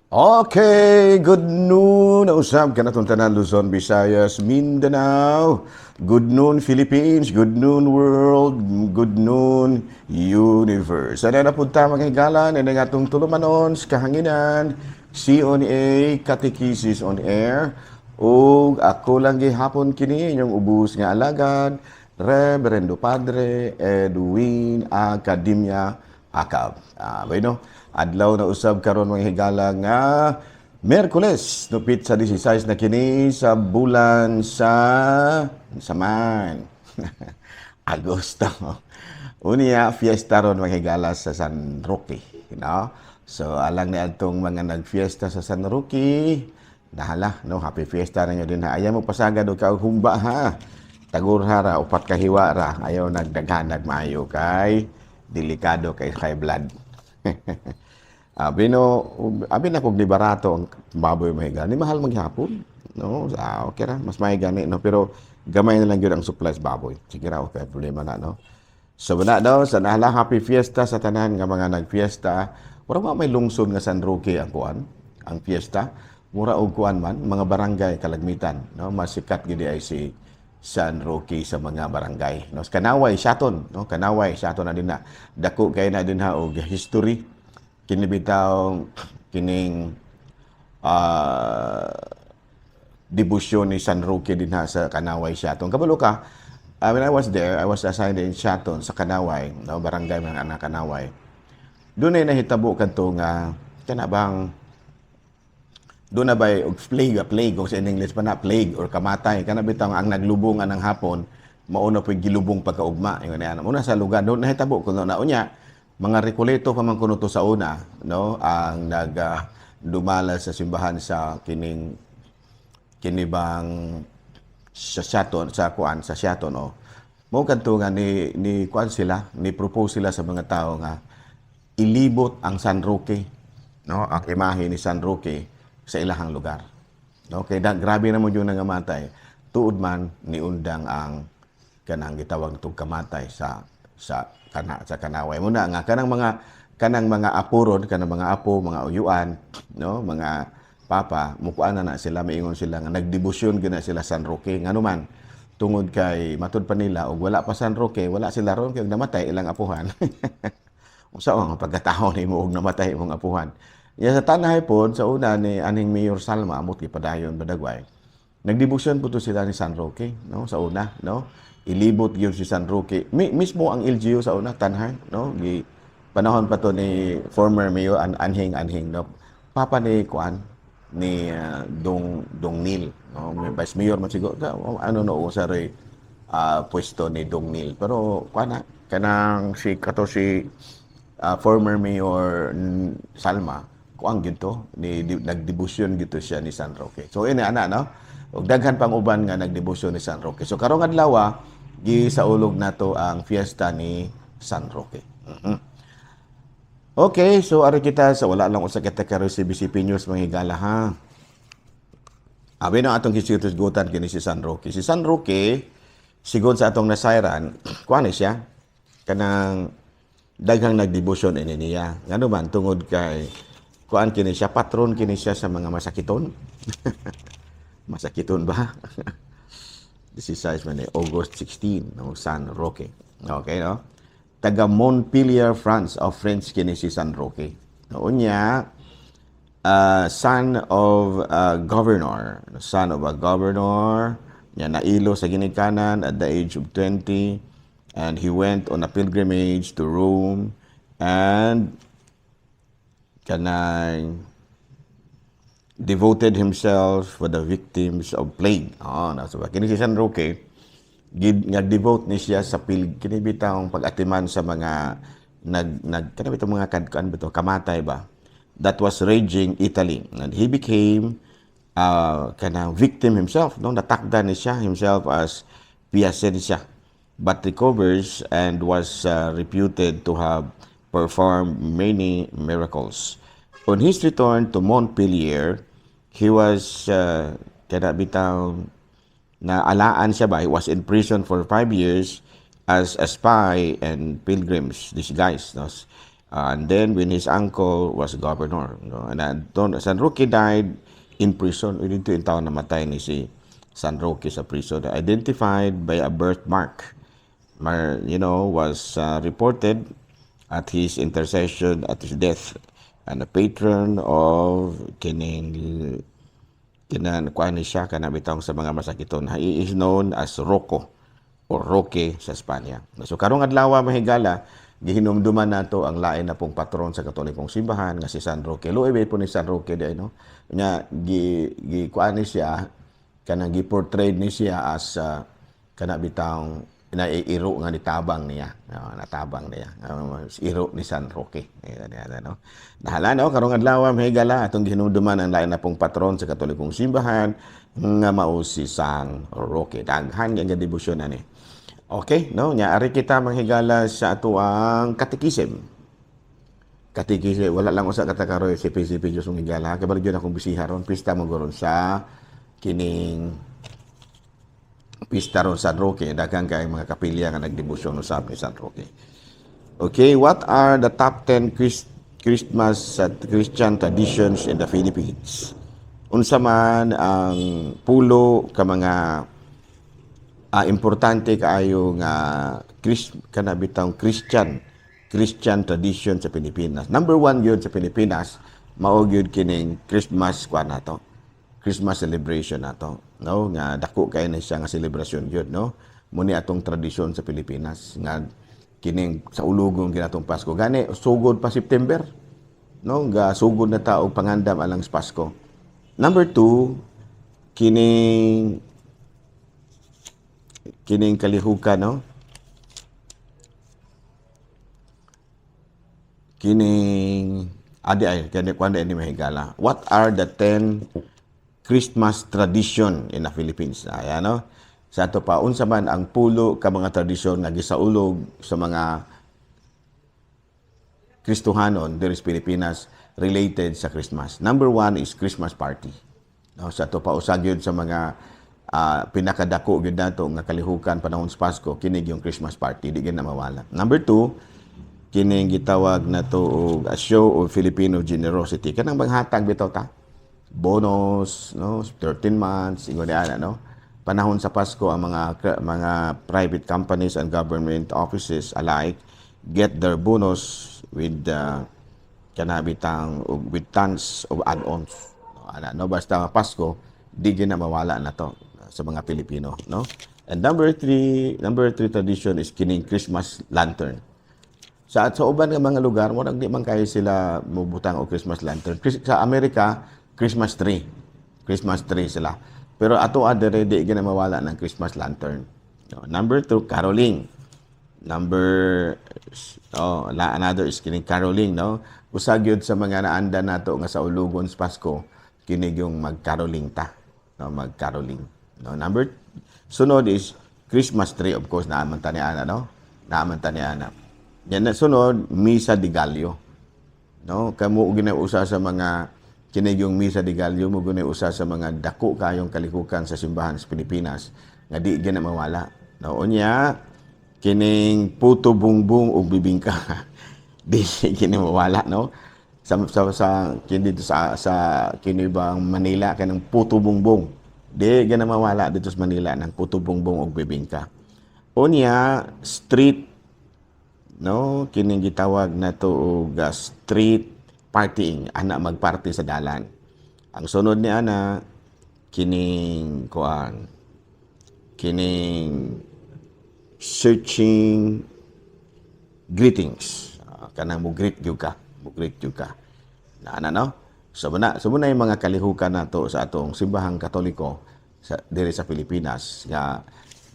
Okay, good noon. Usab kanatong tanan, Luzon, Visayas, Mindanao. Good noon, Philippines. Good noon, world. Good noon, universe. Sana na punta, mga higalan, and ang atong tulumanon sa kahanginan, CONA Catechesis on Air. Ug ako lang gihapon kini inyong ubos nga alagad, Reverendo Padre Edwin Academia Acab. Bueno, adlaw na usab karon, mga higala, nga Miyerkules, no, sa 16 na kini sa bulan sa saman Agosto. Unya fiesta ron, mga higala, sa San Roque, no? So alang ni atong mga nagfiesta sa San Roque, nahala, no, happy fiesta ninyo din ha. Ayaw mo pasagad og kaog humba ha. Tagurha ra, upat ka hiwa ra, ayaw nagdaghan nagmaayo kay delikado kay high blood. Abi no, abi na kog di barato ang baboy, mga higala. Ni mahal maghapon. No, okay ra, mas may gani, no, pero gamay na lang gyud ang supply sa baboy. Sige ra, okay, problema na, no. So wala daw sa nahala, happy fiesta sa tanan nga mga nagfiesta. Mura ba may lungsod nga San Roque ang kuan, ang fiesta. Mura og kuan man mga barangay kalagmitan, no, masikat gid ay si San Roque sa mga barangay. No, Kanaway, Siaton, no, Kanaway, Siaton na din na. Dako kay na din ha og history kini bitaw kining debosyon ni San Roque din ha sa Kanaway, Siaton. Kabalo ka, when I was there, I was assigned in Siaton sa Kanaway, no, barangay mga anak Kanaway. Doon ay nahitabo kadto nga kana bang doon na ba og plague, plague kung sa in English pa na plague or kamatay kana bitaw ang naglubong anang hapon mauna po'y gilubong pagkaugma ingon niya. Una sa lugar doon nahitabo kuno na. Unya mga Recoleto pa man kuno to sa una, no, ang nag dumala sa simbahan sa kining kinibang sa Siaton, sa kuan sa Siaton, no. Mo kadto nga ni kuan sila, ni propose sila sa mga tao nga ilibot ang San Roque, no, ang imahe ni San Roque sa ilahang lugar. No, kay da, grabe na mo yung nangamatay. Tuod man niundang ang kanang gitawag natong kamatay sa kana sa Kanaway. Muna nga kanang mga apo ron, kanang mga apo, mga uyuan, no, mga papa, mukuan na na sila, maingon sila nga nagdebosyon gina sila San Roque. Ngano man, tungod kay matud pa nila og wala pa San Roque, wala sila ron kay namatay ilang apuhan. Unsa ang pagkatao nimo og namatay imong apuhan? Ya sa Tanay pod sa una ni aning Mayor Salma amot gipadayon badagway. Nagdebosyon po to sila ni San Roque, no, sa una, no. Ilibot gyud si San Roque. Mismo ang LGU sa una, Tanay, no, gi panahon pa to ni former mayor Anhing Anhing, no. Papa ni kuan ni Dong Dong Neil, no, may vice mayor man siguro, ano, no, sa ray pwesto ni Dong Neil. Pero kuan na kanang si kato si former mayor Salma, kuang gito ni di, nagdebosyon gito siya ni San Roque. So ini ana, no, ug daghan pang uban nga nagdebosyon ni San Roque. So karong adlaw gisaulog nato ang fiesta ni San Roque. Okay, so ari kita sa wala lang usa kita karon CBCP News, mga higala ha. Abi na atong gisigutan kini si San Roque. Si San Roque, sigon sa atong nasayran, kuan ni siya kanang daghang nagdebosyon ini niya. Ngano man, tungod kay kuan kini siya, patron kini siya sa mga masakiton. Masakiton ba? This is size man eh, August 16, no, San Roque. Okay, no? Taga Montpellier, France, of French kini si San Roque. No, unya, son of a governor, son of a governor, niya nailo sa ginikanan at the age of 20, and he went on a pilgrimage to Rome and kanang devoted himself for the victims of plague. Oh, nasa ba? Kini si San Roque, gid nga devote ni siya sa pil kini bitawng pag-atiman sa mga nag nag kana bitaw mga kadkuan bitaw kamatay ba that was raging Italy, and he became kanang victim himself, no. Natakda ni siya himself as Piacenza but recovers and was reputed to have performed many miracles. On his return to Montpellier, he was kana bitaw na alaan siya ba, he was in prison for 5 years as a spy and pilgrims disguise, no? And then when his uncle was governor, no? And San Roque died in prison. Dito yung taon namatay ni si San Roque sa prison. Identified by a birthmark. Mar, you know, was reported at his intercession at his death and a patron of kining kinan kuan ni siya kana bitawng sa mga masakiton. He is known as Rocco or Roque sa Espanya. So karong adlaw, mahigala, gihinumduman nato ang lain na pong patron sa Katolikong simbahan nga si San Roque. Luoy po ni San Roque di no. Nya gi gi kuan ni siya kanang gi-portray ni siya as kana bitawng naiiro nga nitabang niya. No, natabang niya. Iro ni San Roque. Ayan, ayan, no? Nahala no, karong adlaw, mahigala, atong gihinumduman ang lain na pong patron sa Katolikong simbahan nga mao si San Roque. Daghan nga debosyon ani. Okay, no? Nya ari kita, manghigala, sa atoang katekisim. Katekisim, wala lang usa katakaroy si PCP Diyos mong higala. Kabalo gyud akong bisiha ron, pista mo ron sa kining pista ron San Roque, daghan kay mga kapilya nga nagdebosyon usab ni San Roque. Okay, what are the top 10 Christmas at Christian traditions in the Philippines? Unsa man ang 10 ka mga importante kaayo nga Chris kana bitawng Christian tradition sa Pilipinas? Number one gyud sa Pilipinas mao gyud kining Christmas kuan nato. Christmas celebration nato, no? Nga dako kay na siya nga selebrasyon gyud, no? Muni atong tradisyon sa Pilipinas nga kining sa ulugon kinatong Pasko. Gani sugod pa September, no? Nga sugod na ta og pangandam alang sa Pasko. Number two, kining kalihukan, no? Kining adi ay kani kuan ni, mahigala. What are the 10 Christmas tradition in the Philippines? Ayan, no? Sa ato pa, unsa man ang 10 ka mga tradisyon nga gisaulog sa mga Kristohanon diri sa Pilipinas related sa Christmas? Number one is Christmas party. No, sa ato pa, usa gyud sa mga pinakadako gyud nato nga kalihukan panahon sa Pasko kini yung Christmas party, di gyud na mawala. Number two, kining gitawag nato og a show of Filipino generosity, kanang maghatag bitaw ta, bonus, no, 13 months, ingon ni ana, no? Panahon sa Pasko, ang mga private companies and government offices alike get their bonus with kana bitang with tons of add-ons, no, ana, no? Basta Pasko, di gyud na mawala na to sa mga Pilipino, no? And number three tradition is kining Christmas lantern. Sa uban nga mga lugar, murag di man kayo sila mubutang og Christmas lantern. Sa Amerika, Christmas tree. Christmas tree sila. Pero ato diri, di gyud na mawala ng Christmas lantern. No, number two, caroling. Number oh, la, another is kining caroling, no? Usa gyud sa mga naanda nato nga sa ulugon sa Pasko kini yung mag-caroling ta, no, mag-caroling. No, number sunod is Christmas tree, of course, naaman ta ni ana, no? Naaman ta ni ana. Yan na sunod, Misa de Gallo. No, kamo gina usa sa mga kini yung Misa de Gallo mo guna usa sa mga dako kayong kalihukan sa simbahan sa Pilipinas nga di gyud na mawala. No, unya kining puto bungbong ug bibingka di kini mawala, no? Sa kini dito sa kini bang Manila, kanang puto bungbong di gyud na mawala dito sa Manila ng puto bungbong ug bibingka. Unya street, no, kining gitawag nato og street partying ana, magparty sa dalan. Ang sunod ni ana kining kuan, kining searching greetings. Kanang mo greet gyud ka, mo greet gyud ka na ana, no? So muna yung mga kalihukan nato sa atong simbahang Katoliko sa diri sa Pilipinas nga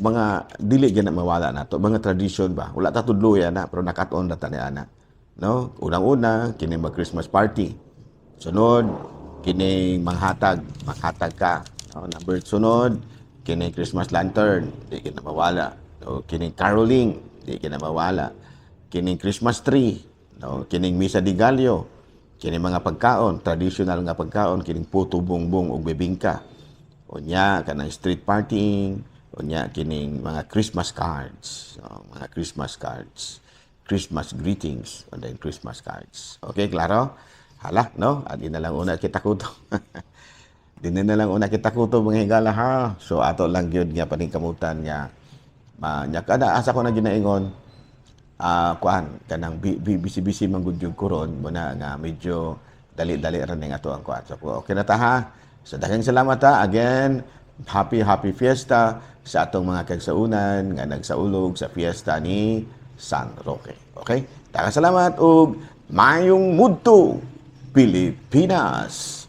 mga dili gyud na mawala nato, mga tradition ba. Wala ta tudloy ana, pero nakat-on ra ta ni ana, no? Unang-una, kini mag Christmas party. Sunod, kini manghatag, maghatag ka, no? Number sunod, kini Christmas lantern, di gyud na mawala, no? Kini caroling, di gyud na mawala. Kining Christmas tree, no? Kining Misa de Gallo, kini mga pagkaon, traditional nga pagkaon, kining puto bungbong ug bibingka. Unya kanang street partying, unya kining mga Christmas cards, no? Mga Christmas cards. Christmas greetings and then Christmas cards. Okay, klaro? Hala, no? At di na lang una kita kuto. Di na lang una kita kuto, mga higala, ha. So ato lang gyud nga paningkamutan nga ma nya kada asa ko na ginaingon, kuan kanang busy-busy man gud gyud ko ron mo na nga medyo dali-dali ra ning ato ang kuan. So okay na ta, ha. So daghang salamat, ha. Again, happy happy fiesta sa atong mga kaigsuonan nga nagsaulog sa fiesta ni San Roque. Okay? Daghang salamat ug mayong mudto, Pilipinas.